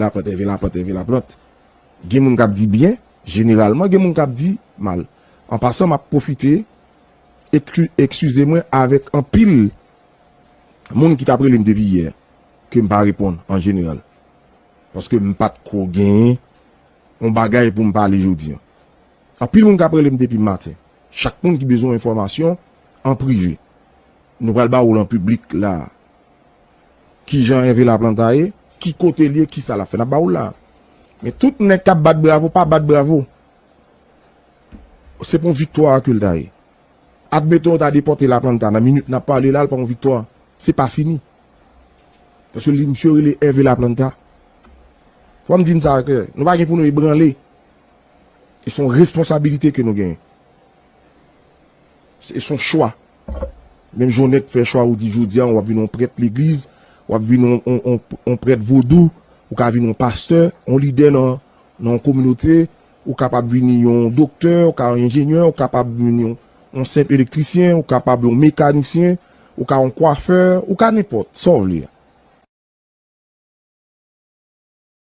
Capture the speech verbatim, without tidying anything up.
Laplant, Ève Laplant, Ève Laplant. Gen moun k ap di byen, jeneralman, gen moun k ap di mal. An pasan, m ap pwofite, ekski- eskize mwen avèk anpil moun ki t ap rele m depi yè, ke m pa reponn an jeneral. Paske m pa t ko genyen yon bagay pou m pale jodi a. Anpil moun k ap rele m depi maten. Chak moun ki bezwen enfòmasyon an prive. Nou pral ba ou l an piblik la. Kijan Ève Laplanta ye, ki kote l ye, kisa l ap fè, n ap ba ou l la. Men tout nèg k ap bat bravo, pa bat bravo. Se pa yon viktwa ke l ta ye. Admeton, yo ta depòte Laplanta nan minit n ap pale la, l pa yon viktwa. Se pa fini. Paske li, misye rele Ève Laplanta. Fò m di n sa klè. Nou pa gen pou nou ebranle. E se yon responsabilite ke nou genyen. Se se yon chwa. Menm jan w nèk fè chwa, ou di jodi a, w ap vin yon prèt legliz, w ap vin yon, yon, yon, yon prèt vodou, ou ka vin yon pastè, yon lidè nan, nan yon kominote, ou kapab vin yon doktè, ou ka yon enjenyè, ou kapab vin yon, yon senp elektrisyen, ou kapab yon mekanisyen, ou ka yon kwafè, ou ka nenpòt, sa w vle a.